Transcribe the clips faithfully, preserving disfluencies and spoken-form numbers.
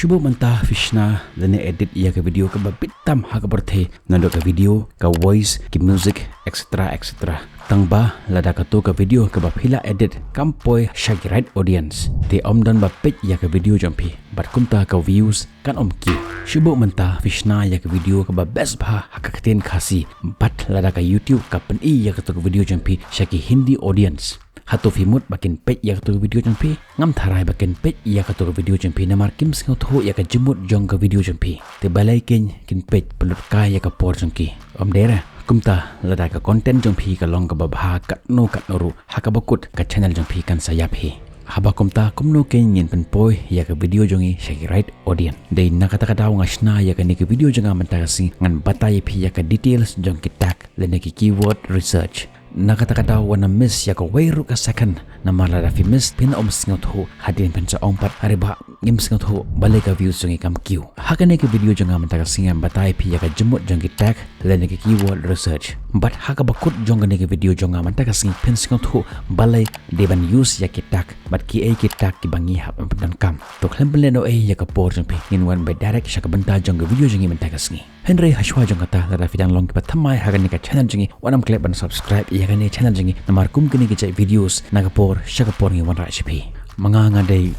Shuh mynta phi shna lane edit ïa ka video kaba bit tam ha ka pyrthei, naduh ka video, ka voice, ki music, et cetera et cetera. Tang ba lada kato ka video kaba phi la edit kam poi sha ki right audience, te ym don ba peit ïa ka video jong phi, bad kumta ka views kan ym kiew. Shuh mynta phi shna ïa ka video kaba best bha ha ka ktien Khasi, bad lada ka YouTube ka pyni ïa kato ka video jong phi sha ki Hindi audience, hato phi mut ba kin peit ïa kato ka video jong phi? Ngam tharai ba kin peit ïa kato ka video jong phi, namar kim sngewthuh ïa ka jingmut jong ka video jong phi. Te balei kin, kin peit pynlut kai ïa ka por jong ki? Ym dei re. Kumta lada ka content jong phi ka long kaba bha katno katno ruh, ha kaba kut ka channel jong phi kan sa ïap hi. Haba kumta kumno kein ngin pynpoi ïa ka video jong ngi sha ki right audience? Dei na kata ka daw nga shna ïa kane ka video jong nga mynta ka sngi, ngan batai ïa phi ïa ka details jong ki tag lane ki keyword research. Na kata ka daw wat nym miss ïa kawei ruh ka second, namar lada phi miss phin ym sngewthuh hadien phin sa ong pat, are bah ngim sngewthuh balei ka views jong ngi kam kiew. Ha kane ka video jong nga mynta ka sngi ngan batai ïa phi ïa ka jingmut jong ki tag lane ki keyword research. Bad ha kaba kut jong kane ka video jong nga mynta ka sngi phin sngewthuh balei dei ban use ïa ki tag bad kiei ki tag kiba ngi hap ban pyndonkam. To khlem pynlehnohei ïa ka por jong phi, ngin wan beit direct sha ka bynta jong ka video jong ngi mynta ka sngi. Hynrei hashwa jong kata, lada phi dang long kiba thymmai ha kane ka channel jong ngi, wat nym klet ban subscribe ïa kane ka channel jong ngi, namar kum kine ki jait videos na ka por sha ka por ngi wanrah sha phi. Ma nga nga dei,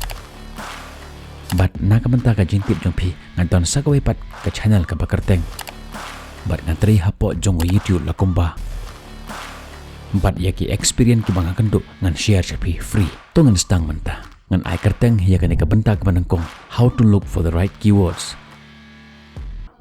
bad na ka bynta ka jingtip jong phi, nga don sa kawei pat ka channel kaba kyrteng Bad Nga Trei hapoh jong ka YouTube la kumba. Bad ïa ki experience kiba nga kynduh ngan share sha phi free. To ngin sdang mynta. Ngan ai kyrteng ïa kane ka bynta kaba nyngkong, how to look for the right keywords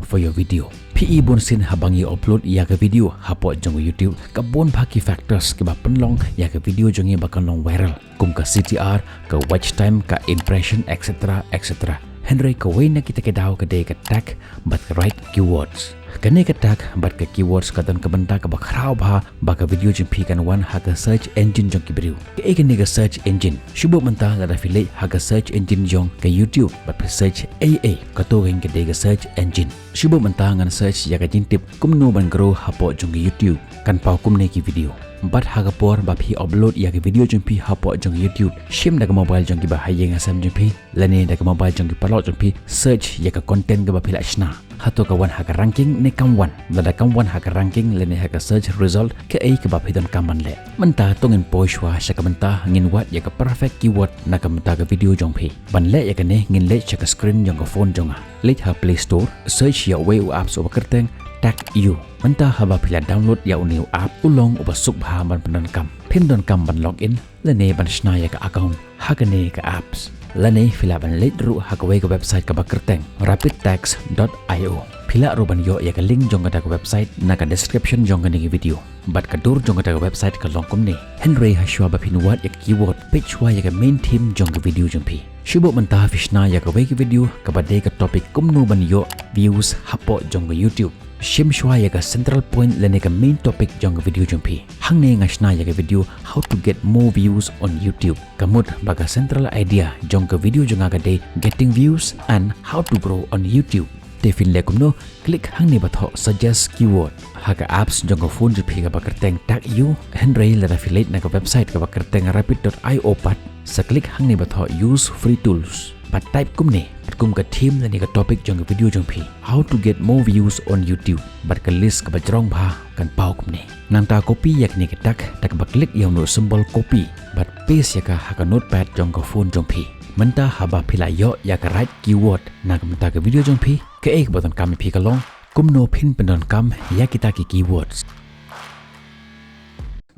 for your video. Phi i bunsien haba ngi upload ïa ka video hapoh jong ka YouTube, ka bun bha ki factors kiba pynlong ïa ka video jong ngi ba kan long viral, kum ka C T R, ka watch time, ka impression, et cetera, et cetera. Hynrei kawei na kita ki daw ka dei ka tag bad ka right keywords. Kane ka tag bad ka keywords ka don ka bynta kaba khraw bha ba ka video jong phi kan wan ha ka search engine jong ki briew. Kaei kane ka search engine? Shu buh mynta lada phi leit ha ka search engine jong ka YouTube bad phi search A I, kato kein ka dei ka search engine. Shu buh mynta ngan search ïa ka jingtip kumno ban grow hapoh jong ka YouTube. Kan paw kumne ki video. Bad ha ka por ba phi upload ïa ka video jong phi hapoh jong ka YouTube, shim da ka mobile jong kiba ha ïing ha sem jong phi lane da ka mobile jong ki paralok jong phi, search ïa ka content kaba phi la shna. Hato ka wan ha ka ranking ne kam wan? Lada kam wan ha ka ranking lane ha ka search result, kaei kaba phi donkam ban leh? Mynta to ngin poi shuwa sha ka bynta ngin wad ïa ka perfect keyword na ka bynta ka video jong phi. Ban leh ïa kane ngin leit sha ka screen jong ka phone jong nga. Leit ha Play Store, search ïa uwei u apps uba kyrteng Tag U. Mynta haba phi la download ïa une u app, u long uba suk bha ban pyndonkam. Phim donkam ban log in lane ban shna ïa ka account ha kane ka apps. Lane phi lah ban leit ruh ha kawei ka website kaba kyrteng rapid tags dot I O. Phi lah ruh ban ïoh ïa ka link jong kata ka website na ka description jong kane ka video. Bad ka dur jong kata ka website ka long kumne. Hynrei hashwa ba phin wad ïa ka keyword, peit shuwa ïa ka main theme jong ka video jong phi. Shu buh mynta phi shna ïa kawei ka video kaba dei ka topic kumno ban ïoh views hapoh jong ka YouTube. Shim shuwa ïa ka central point lane ka main topic jong ka video jong phi. Hangne nga shna ïa ka video how to get more views on YouTube. Ka mut ba ka central idea jong ka video jong nga ka dei getting views and how to grow on YouTube. Te phin leh kumno? Click hangne ba thoh suggest keyword ha ka apps jong ka phone jong phi kaba kyrteng Tag U, hynrei lada phi leit na ka website kaba kyrteng rapid dot I O pat, sa click hangne ba thoh use free tools. Bad type kumne, bad kum ka theme lane ka topic jong ka video jong phi. How to get more views on YouTube. Bad ka list kaba jrong bha kan paw kumne. Nangta copy ïa kane ka tag da kaba click ïa une u symbol copy bad paste ïa ka ha ka notepad jong ka phone jong phi. Mynta haba phi la ïoh ïa ka right keyword na ka bynta ka video jong phi, kaei kaba donkam ïa phi ka long kumno phin pyndonkam ïa kita ki keywords.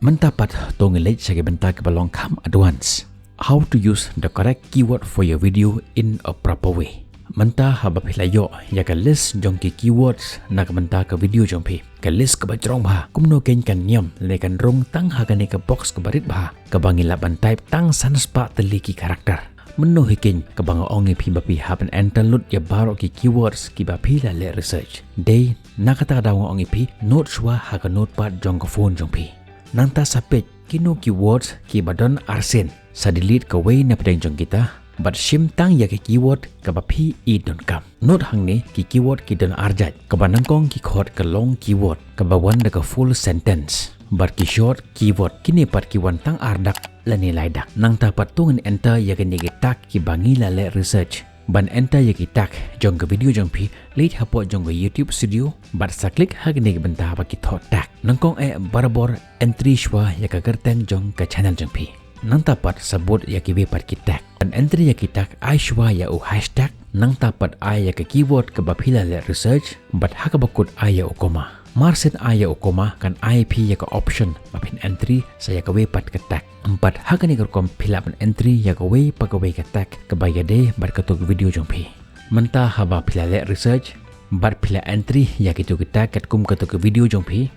Mynta pat to ngin leit sha ka bynta kaba long kham advance. How to use the correct keyword for your video in a proper way. Mynta haba phi la ïoh ïa ka list jong ki keywords na ka bynta ka video jong phi, ka list kaba jrong bha, kumno kein kan niam lane kan rung tang ha kane ka box kaba rit bha kaba ngi lah ban type tang san spah tylli ki character? Mynno hi kein kaba nga ong ïa phi ba phi hap ban enter lut ïa baroh ki keywords kiba phi la leh research? Dei na kata ka daw nga ong ïa phi, note shuwa ha ka notepad jong ka phone jong phi. Nangta sa peit kino keywords kiba don arsien, sa delete kawei na pdeng jong kita bad shim tang ïa ka keyword kaba phi i donkam. Note hangne ki keyword ki don arjait, kaba nyngkong ki khot ka long keyword kaba wan da ka full sentence. Bad ki short keyword, kine pat ki wan tang ar dak lane lai dak. Nangta pat to ngin enter ïa kine ki tag kiba ngi la leh research. Ban enter ïa ki tag jong ka video jong phi, leit hapoh jong ka YouTube Studio bad sa click ha kine ki bynta ba ki thoh tag. Nyngkong eh barabor entry shuwa ïa ka kyrteng jong ka channel jong phi. Nangta pat sa bud ïa kiwei pat ki tag. Ban entry ïa ki tag ai shuwa ïa u hashtag, nangta pat ai ïa ka keyword kaba phi la leh research, bad ha kaba kut ai ïa u comma. Marsien ai ïa u comma kan ai phi ïa ka option ba phin entry sa ïa kawei pat ka tag. Bad ha kane ka rukom phi lah ban entry ïa kawei pa kawei ka tag kaba ïadei bad kato ka video jong phi. Mynta haba phi la leh research bad phi la entry ïa kito ki tag katkum kato ka video jong phi,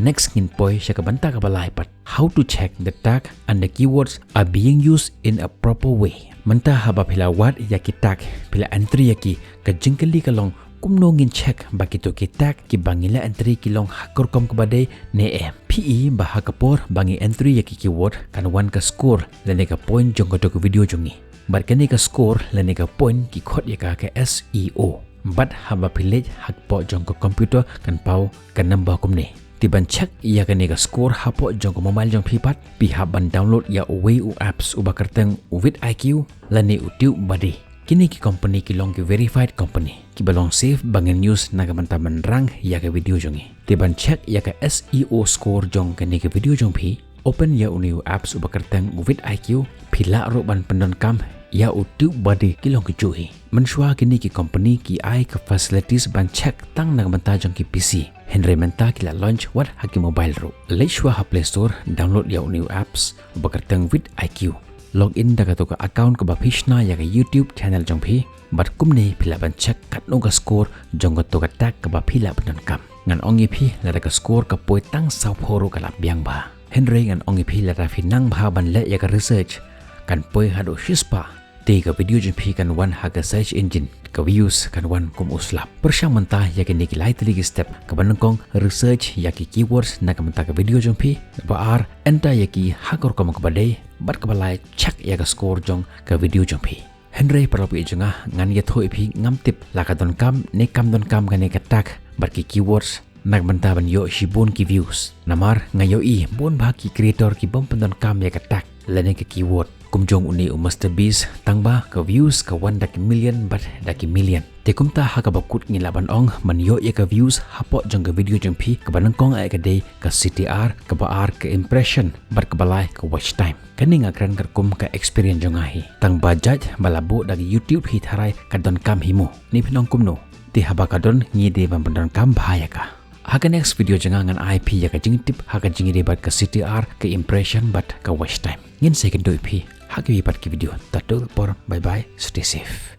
next ngin poi sha ka bynta kaba lai pat, how to check the tag and the keywords are being used in a proper way. Mynta haba phi la wad ïa ki tag, phi la entry ïa ki, ka jingkylli ka long kumno ngin check ba kito ki tag kiba ngi la entry ki long ha ka rukom kaba dei ne em. Phi i ba ha ka por ba ngi entry ïa ki keyword kan wan ka score lane ka point jong kato ka video jong ngi. Bad kane ka score lane ka point ki khot ïa ka ka S E O. Bad haba phi leit hapoh jong ka computer kan paw ka number kumne. Te ban check ïa kane ka score hapoh jong ka mobile jong phi pat, phi hap ban download ïa uwei u apps uba kyrteng u vidIQ lane u TubeBuddy. Kine ki company ki long ki verified company kiba long safe ba ngin use na ka bynta ban rang ïa ka video jong ngi. Te ban check ïa ka S E O score jong kane ka video jong phi, open ïa une u apps uba kyrteng u vidIQ, phi lah ruh ban pyndonkam ïa u TubeBuddy, ki long kijuh hi. Mynshuwa kine ki company ki ai ka facilities ban check tang na ka bynta jong ki P C. Hynrei mynta ki la launch wat ha ki mobile ruh. Leit shuwa ha Play Store, download ïa une u apps uba kyrteng vidIQ. Log in da kato ka account kaba phi shna ïa ka YouTube channel jong phi, bad kumne phi lah ban check katno ka score jong kato ka tag kaba phi la pyndonkam. Ngan ong ïa phi lada ka score ka poi tang sawphew ruh ka la biang bha. Hynrei ngan ong ïa phi lada phi nang bha ban leh ïa ka research, kan poi haduh shispah. Te ka video jong phi kan wan ha ka search engine, ka views kan wan kum u slap. Pyrshang mynta ïa kine ki lai tylli ki step, kaba nyngkong research ïa ki keywords na ka bynta ka video jong phi, kaba ar enter ïa ki ha ka rukom kaba dei, bad kaba lai check ïa ka score jong ka video jong phi. Hynrei para lok jong nga, ngan ïathuh ïa phi ngam tip la ka donkam ne kam donkam kane ka tag bad ki keywords na ka bynta ban ïoh shibun ki views. Namar nga ïohi bun bha ki creator ki bym pyndonkam ïa ka tag lane ka keyword. Kum jong une u Mister Beast, tang ba ka views ka wan da ki million bad da ki million. Te kumta ha kaba kut ngi lah ban ong, ban ïoh ïa ka views hapoh jong ka video jong phi, kaba nyngkong eh ka dei ka C T R, kaba ar ka impression, bad kaba lai ka watch time. Kane nga kren katkum ka experience jong nga hi. Tang ba judge ba la buh da ka YouTube hi tharai ka donkam hi mo. Ne phi ong kumno? Te haba ka don, ngi dei ban pyndonkam bha ïa ka. Ha ka next video jong nga ngan ai phi ïa ka jingtip ha ka jingïadei bad ka C T R, ka impression bad ka watch time. Ngin sa ïakynduh ïa phi ha kiwei pat ki video. Tad haduh ka por, bye bye, stay safe.